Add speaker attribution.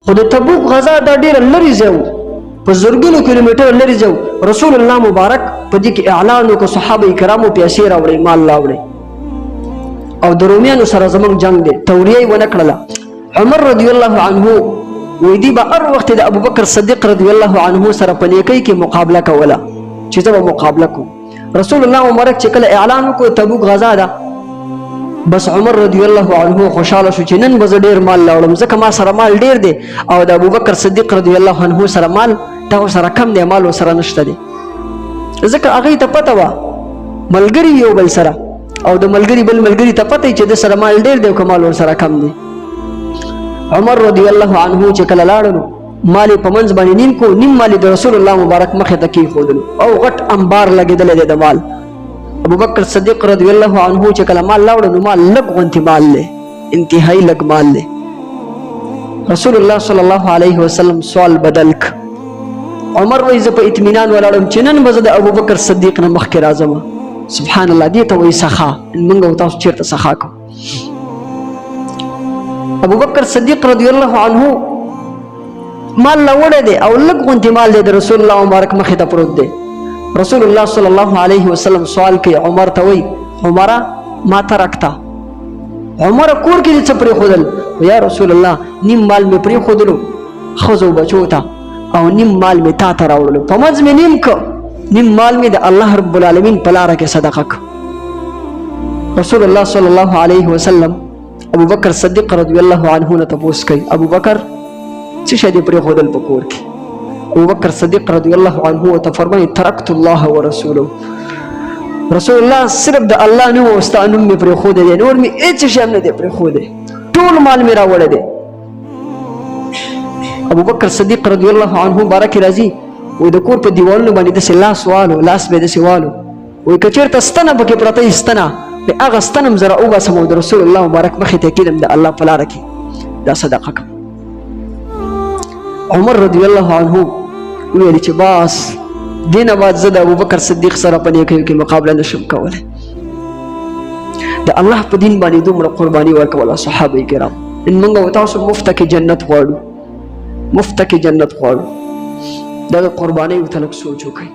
Speaker 1: خو د تبوک غزا دا ډېره لرې ځای و، په زرګونو کیلومتره لرې ځای و. رسول الله مبارک په دې کې اعلان وکړ، صحابه کرامو پیسې راوړې، مال راوړې، او د رومیانو سره زمونږ جنگ دی. توریه یې ونه کړله. عمر رضی الله عنه وایي دی به هر وخت د ابوبکر صدیق رضی الله عنه سره په نیکۍ کې مقابله کوله چې زه به مقابله کوم. رسول الله مبارک چې کله اعلان وکړو تبوک غزا ده، بس عمر رضی الله عنه خوشاله شو چې نن به زه ډېر مال لاړم، ځکه ما سره مال ډېر دی او د ابوبکر صدیق رضی الله عنه سره مال دغه سره کم دی، مال ورسره نشته دی. ځکه هغوی ته پته وه، ملګري یو بل سره، او د ملګري بل ملګري ته پته چې د سره مال ډېر دی او که مال ورسره کم دی. عمر رضی الله عنه چې کله لاړلو، مال یې په منځ باندې نیم کو، نیم مال یې د رسول الله مبارک مخې ته کېښودلو او غټ انبار لګېدلی دی د مال. ابوبکر صدیق رضی الله عنه چې کله مال لاوړ، نو مال لږ غونتې مال دی، انتهایی لږ مال دی. رسول الله صلی الله علیه وسلم سوال بدل ک. عمر وایي زه په اطمینان ولاړم چې نن به زه د ابوبکر صدیق نه مخکې راځم. سبحان الله، دې ته وایي سخا. موږ او تاسو چېرته سخا کوو؟ ابوبکر صدیق رضی الله عنه مال راوړی دی او لږ غوندې مال دی د رسول الله مبارک مخې ته پروت دی. رسول الله صلی الله علیه وسلم سوال کوي عمر ته، وایي عمره ما ترکته، عمره کور کې دې څه پرېښودل؟ یا رسول الله نیم مال مې پرېښودلو ښځو بچو ته او نیم مال مې تا ته راوړلو، په منځ مې نیم که، نیم مال مې د الله رب العالمین په لاره کې صدقه که. رسول الله صلی الله علیه وسلم ابو بکر صدیق رضی الله عنه نه تپوس کوي، ابو بکر څه شی دې پرېښودل په کور کې؟ ابو بکر صدیق رضی الله عنه ورته فرمایي ترکت الله ورسوله. رسول الله صرف د الله نوم او ستا نوم مې پرېښودی دی، نور مې هېڅ شی هم نه دی پرېښودی، ټول مال مې راوړی دی. ابو بکر صدیق رضی الله عنه باره کې راځي، وایي د کور په دیوالونو باندې داسې لاس والو، لاس به یې داسې والو، وایي که چېرته ستنه پکې پرته وي، ستنه وایي هغه ستنه هم زه راوباسم او د رسول الله مبارک مخې ته کښېږدم، د الله په لاره کې دا صدقه کوم. عمر رضی الله عنه وویل چې بس دې نه بعد زه د ابوبکر صدیق سره په نیکیو کې مقابله نشم کولی. د الله په دین باندې دومره قرباني ورکوله صحابه کرام. نن موږ او تاسو مفته کې جنت غواړو، مفته کې جنت غواړو. دغه قربانیو ته لږ سوچ وکړئ.